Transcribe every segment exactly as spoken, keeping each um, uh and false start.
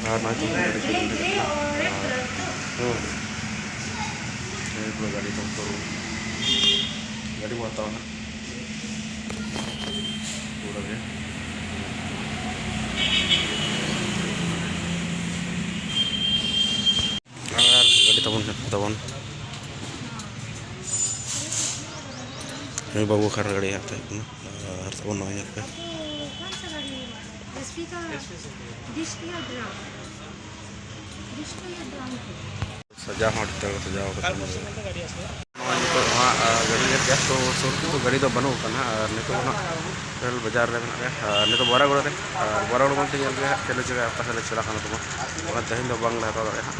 ᱟᱨ ᱱᱚᱜᱼᱚᱭ ᱛᱚ ᱜᱟᱹᱰᱤ ᱠᱚ ᱧᱮᱞ ᱠᱮᱫᱟ᱾ ᱦᱮᱸ᱾ ᱦᱮᱸ, ᱯᱩᱨᱟᱹ ᱜᱟᱹᱰᱤ ᱠᱚ ᱥᱳᱨᱩᱢ᱾ ᱜᱟᱹᱰᱤ ᱵᱚᱱ ᱦᱟᱛᱟᱣᱟ ᱱᱟᱜ᱾ ᱯᱩᱨᱟᱹ ᱜᱮ᱾ ᱟᱨ ᱜᱟᱹᱰᱤ ᱛᱟᱵᱚᱱ ᱦᱮᱡ ᱛᱟᱵᱚᱱ᱾ ᱱᱩᱭ ᱵᱟᱹᱵᱩ ᱠᱷᱟᱱ ᱜᱟᱹᱰᱤ ᱦᱟᱸᱜ ᱛᱟᱦᱮᱸ ᱠᱟᱱᱟ᱾ ᱟᱨ ᱛᱟᱵᱚᱱ ᱱᱚᱜᱼᱚᱭ ᱧᱮᱞ ᱯᱮ᱾ ᱥᱟᱡᱟᱣ ᱦᱚᱸ ᱟᱹᱰᱤ ᱪᱮᱦᱨᱟ ᱠᱚ ᱥᱟᱡᱟᱣ ᱠᱟᱫᱟ᱾ ᱱᱚᱜᱼᱚᱭ ᱱᱤᱛᱚᱜ ᱦᱟᱸᱜ, ᱟᱨ ᱜᱟᱹᱰᱤ ᱨᱮ ᱜᱮᱥ ᱫᱚ ᱥᱩᱨ ᱨᱮᱫᱚ ᱜᱟᱹᱰᱤ ᱫᱚ ᱵᱟᱹᱱᱩᱜ ᱟᱠᱟᱫᱟ ᱦᱟᱸᱜ᱾ ᱟᱨ ᱱᱤᱛᱚᱜ ᱫᱚ ᱦᱟᱸᱜ ᱨᱮᱞ ᱵᱟᱡᱟᱨ ᱨᱮ ᱢᱮᱱᱟᱜ ᱞᱮᱭᱟ᱾ ᱟᱨ ᱱᱤᱛᱚᱜ ᱵᱟᱨᱟᱜᱚᱲᱟ ᱨᱮ, ᱟᱨ ᱵᱟᱨᱟᱜᱚᱲᱟ ᱵᱚᱞᱛᱮ ᱧᱮᱞ ᱯᱮ ᱦᱟᱸᱜ ᱪᱮᱫ ᱞᱮ ᱪᱤᱠᱟᱹᱭᱟ, ᱚᱠᱟ ᱥᱮᱫ ᱞᱮ ᱪᱟᱞᱟᱜ ᱠᱟᱱᱟ ᱛᱟᱵᱚᱱ᱾ ᱛᱚᱵᱮ ᱛᱮᱦᱮᱧ ᱫᱚ ᱵᱟᱝᱞᱮ ᱦᱟᱛᱟᱣ ᱫᱟᱲᱮᱭᱟᱜᱼᱟ ᱦᱟᱸᱜ᱾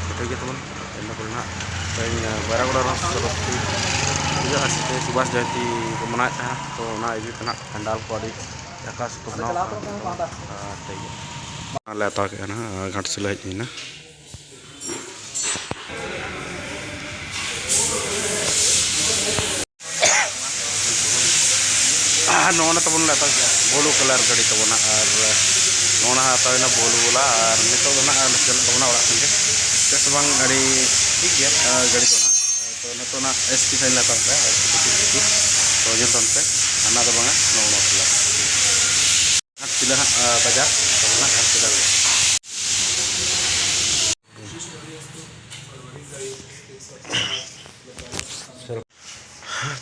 ᱟᱨ ᱴᱷᱤᱠ ᱜᱮᱭᱟ ᱛᱟᱵᱚᱱ, ᱤᱱᱟᱹ ᱯᱚᱨᱮ ᱦᱟᱸᱜ ᱛᱮᱦᱮᱧ ᱵᱟᱨᱟᱜᱚᱲᱟ ᱨᱮᱦᱚᱸ ᱥᱚᱨᱚᱥᱚᱛᱤ ᱯᱩᱡᱟᱹ ᱟᱨ ᱥᱟᱛᱮ ᱥᱩᱵᱷᱟᱥ ᱡᱚᱭᱚᱱᱛᱤ ᱠᱚ ᱢᱟᱱᱟᱣᱮᱫ ᱛᱟᱦᱮᱸᱱᱟ᱾ ᱛᱚ ᱚᱱᱟ ᱤᱫᱤ ᱛᱮ ᱦᱟᱸᱜ ᱯᱟᱱᱰᱟᱞ ᱠᱚ ᱟᱹᱰᱤ ᱡᱷᱟᱠᱟᱥ ᱠᱚ ᱵᱮᱱᱟᱣ ᱠᱟᱜᱼᱟ᱾ ᱟᱨ ᱴᱷᱤᱠ ᱜᱮᱭᱟ, ᱚᱱᱟ ᱞᱮ ᱦᱟᱛᱟᱣ ᱠᱮᱫᱼᱟ ᱱᱟᱦᱟᱜ, ᱜᱷᱟᱴᱥᱤᱞᱟᱹ ᱦᱮᱡ ᱦᱩᱭᱱᱟ᱾ ᱟᱨ ᱱᱚᱜᱼᱚ ᱱᱟ ᱛᱟᱵᱚᱱ ᱞᱮ ᱦᱟᱛᱟᱣ ᱠᱮᱜᱼᱟ, blue colour ᱜᱟᱹᱰᱤ ᱛᱟᱵᱚᱱᱟ᱾ ᱟᱨ ᱱᱚᱜᱼᱚ ᱱᱟ ᱦᱟᱛᱟᱣ ᱮᱱᱟ blue ᱵᱟᱞᱟ᱾ ᱟᱨ ᱱᱤᱛᱚᱜ ᱫᱚ ᱱᱟᱜ ᱞᱮ ᱥᱮᱱᱚᱜ ᱛᱟᱵᱚᱱᱟ ᱚᱲᱟᱜ ᱥᱮᱱ ᱜᱮ᱾ ᱪᱮᱫ ᱦᱚᱸ ᱵᱟᱝ, ᱟᱹᱰᱤ ᱴᱷᱤᱠ ᱜᱮᱭᱟ, ᱟᱨ ᱜᱟᱹᱰᱤ ᱫᱚ ᱱᱟᱜ᱾ ᱛᱚ ᱱᱤᱛᱚᱜ ᱱᱟᱜ S P sign ᱞᱮ ᱦᱟᱛᱟᱣ ᱠᱮᱜᱼᱟ, S P ᱥᱤ ᱥᱤ᱾ ᱛᱚ ᱧᱮᱞ ᱛᱟᱵᱚᱱ ᱯᱮ, ᱦᱟᱱᱟ ᱫᱚ ᱵᱟᱝᱟ, ᱱᱚᱜᱼᱚ ᱱᱚᱣᱟ ᱠᱟᱞᱟᱨ᱾ ᱜᱷᱟᱴᱥᱤᱞᱟᱹ ᱦᱟᱸᱜ, ᱟᱨ ᱵᱟᱡᱟᱨ ᱛᱟᱵᱚᱱᱟ ᱜᱷᱟᱴᱥᱤᱞᱟᱹ ᱨᱮ᱾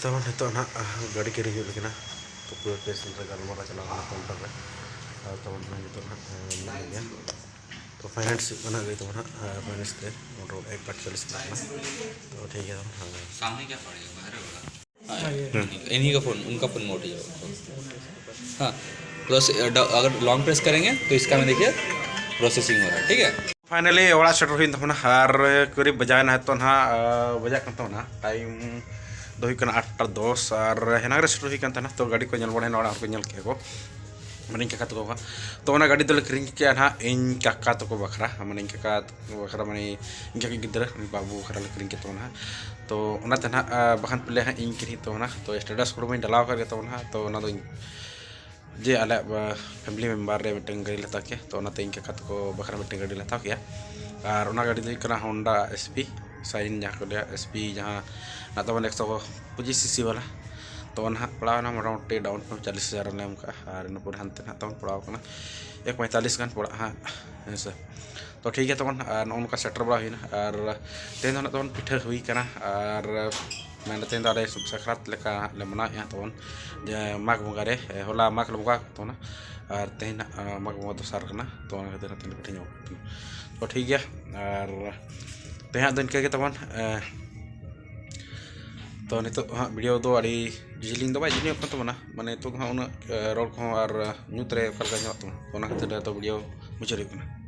ᱛᱟᱵᱚᱱ ᱱᱤᱛᱚᱜ ᱱᱟᱦᱟᱜ ᱜᱟᱹᱰᱤ ᱠᱤᱨᱤᱧ ᱦᱩᱭᱩᱜ ᱞᱟᱹᱜᱤᱫ ᱠᱟᱱᱟ᱾ ᱛᱚ ᱯᱩᱨᱟᱹ ᱥᱴᱮᱥᱚᱱ ᱨᱮ ᱜᱟᱞᱢᱟᱨᱟᱣ ᱪᱟᱞᱟᱣ ᱠᱟᱱᱟ ᱠᱟᱣᱩᱱᱴᱟᱨ ᱨᱮ᱾ ᱟᱨ ᱛᱟᱵᱚᱱ ᱱᱤᱛᱚᱜ ᱱᱟᱦᱟᱜ ᱢᱮᱱᱟᱜ ᱜᱮᱭᱟ᱾ ᱛᱚ ᱯᱷᱟᱭᱱᱮᱱᱥ ᱦᱩᱭᱩᱜ ᱠᱟᱱᱟ ᱜᱟᱹᱰᱤ ᱛᱟᱵᱚᱱ ᱱᱟᱦᱟᱜ, ᱟᱨ ᱯᱷᱟᱭᱱᱮᱱᱥ ᱛᱮ ᱢᱚᱴᱟᱢᱩᱴᱤ ᱮᱠ ᱵᱟᱴ ᱪᱚᱞᱞᱤᱥ ᱯᱟᱲᱟᱜ ᱠᱟᱱᱟ᱾ ᱛᱚ ᱴᱷᱤᱠ ᱜᱮᱭᱟ ᱛᱟᱵᱚᱱ, ᱦᱮᱸ᱾ सामने क्या पड़ेगा, बाहर वाला? हाँ, ये। हम्म। इन्हीं का फ़ोन, उनका फ़ोन मोड़ दीजिए। हाँ, प्रोसे-, ड-, अगर लॉन्ग प्रेस करेंगे तो इसका में देखिए प्रोसेसिंग हो रहा है, ठीक है। फाइनली ᱚᱲᱟᱜ ᱥᱮᱴᱮᱨ ᱦᱩᱭᱮᱱ ᱛᱟᱵᱚᱱᱟ ᱟᱨ ᱠᱟᱹᱨᱤᱵ ᱵᱟᱡᱟᱣᱮᱱᱟ ᱱᱤᱛᱚᱜ ᱱᱟᱦᱟᱜ, ᱟᱨ ᱵᱟᱡᱟᱜ ᱠᱟᱱ ᱛᱟᱵᱚᱱᱟ ᱴᱟᱭᱤᱢ ᱫᱚ ᱦᱩᱭᱩᱜ ᱠᱟᱱᱟ ᱟᱴᱴᱟ ᱫᱚᱥ ᱟᱨ ᱦᱮᱱᱟᱝ ᱨᱮ ᱥᱮᱴᱮᱨ ᱦᱩᱭ ᱠᱟᱱ ᱛᱟᱦᱮᱱᱟ᱾ ᱛᱚ ᱜᱟᱹᱰᱤ ᱠᱚ ᱧᱮᱞ ᱵᱟᱲᱟᱭᱮᱱᱟ, ᱚᱲᱟᱜ ᱦᱚᱲ ᱠᱚ ᱧᱮᱞ ᱠᱮᱫᱼᱟ ᱠᱚ, ᱢᱟᱱᱮ ᱤᱧ ᱠᱟᱠᱟ ᱛᱟᱠᱚ ᱠᱚ᱾ ᱛᱚ ᱚᱱᱟ ᱜᱟᱹᱰᱤ ᱫᱚᱞᱮ ᱠᱤᱨᱤᱧ ᱠᱮᱫᱼᱟ ᱱᱟᱦᱟᱜ ᱤᱧ ᱠᱟᱠᱟ ᱛᱟᱠᱚ ᱵᱟᱠᱷᱨᱟ, ᱢᱟᱱᱮ ᱤᱧ ᱠᱟᱠᱟ ᱛᱟᱠᱚ ᱵᱟᱠᱷᱨᱟ, ᱢᱟᱱᱮ ᱤᱧ ᱠᱟᱠᱟ ᱜᱤᱫᱽᱨᱟᱹ ᱩᱱᱤ ᱵᱟᱹᱵᱩ ᱵᱟᱠᱷᱨᱟ ᱞᱮ ᱠᱤᱨᱤᱧ ᱠᱮᱫ ᱛᱟᱵᱚᱱᱟ ᱱᱟᱦᱟᱜ᱾ ᱛᱚ ᱚᱱᱟᱛᱮ ᱱᱟᱦᱟᱜ, ᱟᱨ ᱵᱟᱠᱷᱟᱱ ᱯᱟᱞᱮ ᱦᱟᱸᱜ ᱤᱧ ᱠᱤᱨᱤᱧ ᱛᱟᱵᱚᱱᱟ᱾ ᱛᱚ ᱥᱴᱮᱴᱟᱥ ᱠᱚᱨᱮ ᱢᱟᱧ ᱰᱟᱞᱟᱣ ᱟᱠᱟᱫ ᱜᱮ ᱛᱟᱵᱚᱱᱟ ᱱᱟᱦᱟᱜ, ᱛᱚ ᱚᱱᱟ ᱫᱚᱧ ᱡᱮ ᱟᱞᱮᱭᱟᱜ ᱯᱷᱮᱢᱤᱞᱤ ᱢᱮᱢᱵᱟᱨ ᱨᱮ ᱢᱤᱫᱴᱮᱱ ᱜᱟᱹᱰᱤ ᱞᱮ ᱦᱟᱛᱟᱣ ᱠᱮᱭᱟ᱾ ᱛᱚ ᱚᱱᱟᱛᱮ ᱤᱧ ᱠᱟᱠᱟ ᱛᱟᱠᱚ ᱵᱟᱠᱷᱨᱟ ᱢᱤᱫᱴᱮᱱ ᱜᱟᱹᱰᱤ ᱞᱮ ᱦᱟᱛᱟᱣ ᱠᱮᱭᱟ᱾ ᱟᱨ ᱚᱱᱟ ᱜᱟᱹᱰᱤ ᱫᱚ ᱦᱩᱭᱩᱜ ᱠᱟᱱᱟ ᱦᱳᱱᱰᱟ ᱮᱥ ᱯᱤ ᱥᱟᱭᱤᱱ, ᱡᱟᱦᱟᱸ ᱠᱚ ᱞᱟᱹᱭᱟ ᱮᱥ ᱯᱤ, ᱡᱟᱦᱟᱸ ᱱᱟᱜ ᱛᱟᱵᱚᱱ ᱮᱠᱥᱚ ᱯᱚᱸᱪᱤᱥ ᱥᱤᱥᱤ ᱵᱟᱞᱟ᱾ ᱛᱚ ᱚᱱᱟ ᱦᱟᱸᱜ ᱯᱟᱲᱟᱣ ᱮᱱᱟ ᱢᱚᱴᱟᱢᱩᱴᱤ ᱰᱟᱣᱩᱱ ᱯᱮᱢᱮᱱᱴ ᱪᱟᱞᱤᱥ ᱦᱟᱡᱟᱨ ᱞᱮ ᱮᱢ ᱠᱟᱜᱼᱟ᱾ ᱟᱨ ᱤᱱᱟᱹ ᱯᱚᱨᱮ ᱦᱟᱱᱛᱮ ᱱᱟᱜ ᱛᱟᱵᱚᱱ ᱯᱟᱲᱟᱣ ᱠᱟᱱᱟ ᱮᱠ ᱯᱚᱸᱭᱛᱟᱞᱤᱥ ᱜᱟᱱ ᱯᱟᱲᱟᱜᱼᱟ ᱦᱟᱸᱜ, ᱦᱮᱸ ᱥᱮ᱾ ᱛᱚ ᱴᱷᱤᱠ ᱜᱮᱭᱟ ᱛᱟᱵᱚᱱ, ᱟᱨ ᱱᱚᱜᱼᱚ ᱱᱚᱝᱠᱟ ᱥᱮᱴᱮᱨ ᱵᱟᱲᱟ ᱦᱩᱭᱱᱟ᱾ ᱟᱨ ᱛᱮᱦᱮᱧ ᱫᱚ ᱱᱟᱜ ᱛᱟᱵᱚᱱ ᱯᱤᱴᱷᱟᱹ ᱦᱩᱭ ᱠᱟᱱᱟ᱾ ᱟᱨ ᱢᱮᱱᱫᱚ ᱛᱮᱦᱮᱧ ᱫᱚ ᱟᱞᱮ ᱥᱟᱠᱨᱟᱛ ᱞᱮᱠᱟ ᱦᱟᱸᱜ ᱞᱮ ᱢᱟᱱᱟᱣᱮᱫᱼᱟ ᱛᱟᱵᱚᱱ, ᱡᱮ ᱢᱟᱜᱽ ᱵᱚᱸᱜᱟ ᱨᱮ, ᱦᱚᱞᱟ ᱢᱟᱜᱽ ᱞᱮ ᱵᱚᱸᱜᱟ ᱛᱟᱵᱚᱱᱟ᱾ ᱟᱨ ᱛᱮᱦᱮᱧ ᱦᱟᱸᱜ ᱢᱟᱜᱽ ᱵᱚᱸᱜᱟ ᱫᱚᱥᱟᱨ ᱠᱟᱱᱟ᱾ ᱛᱚ ᱚᱱᱟ ᱠᱷᱟᱹᱛᱤᱨ ᱦᱟᱸᱜ ᱛᱮᱦᱮᱧ ᱫᱚ ᱯᱤᱴᱷᱟᱹ ᱧᱚᱜ ᱠᱟᱱᱟ᱾ ᱛᱚ ᱴᱷᱤᱠ ᱜᱮᱭᱟ, ᱟᱨ ᱛᱮᱦᱮᱧ ᱫᱚ ᱤᱱᱠᱟᱹ ᱜᱮ ᱛᱟᱵᱚᱱ᱾ ᱮ, ᱛᱚ ᱱᱤᱛᱚᱜ ᱦᱟᱸᱜ ᱵᱷᱤᱰᱤᱭᱳ ᱫᱚ ᱟᱹᱰᱤ ᱡᱤᱞᱤᱧ ᱫᱚ ᱵᱟᱭ ᱡᱤᱞᱤᱧᱚᱜ ᱠᱟᱱ ᱛᱟᱵᱚᱱᱟ, ᱢᱟᱱᱮ ᱱᱤᱛᱚᱜ ᱫᱚ ᱦᱟᱸᱜ ᱩᱱᱟᱹᱜ, ᱮ, ᱨᱚᱲ ᱠᱚᱦᱚᱸ ᱟᱨ ᱧᱩᱛ ᱨᱮ ᱚᱠᱟ ᱞᱮᱠᱟ ᱧᱮᱞᱚᱜ ᱛᱟᱵᱚᱱᱟ, ᱚᱱᱟ ᱠᱷᱟᱹᱛᱤᱨ ᱛᱮ ᱱᱤᱛᱚᱜ ᱵᱷᱤᱰᱤᱭᱳ ᱢᱩᱪᱟᱹᱫ ᱦᱩᱭᱩᱜ ᱠᱟᱱᱟ᱾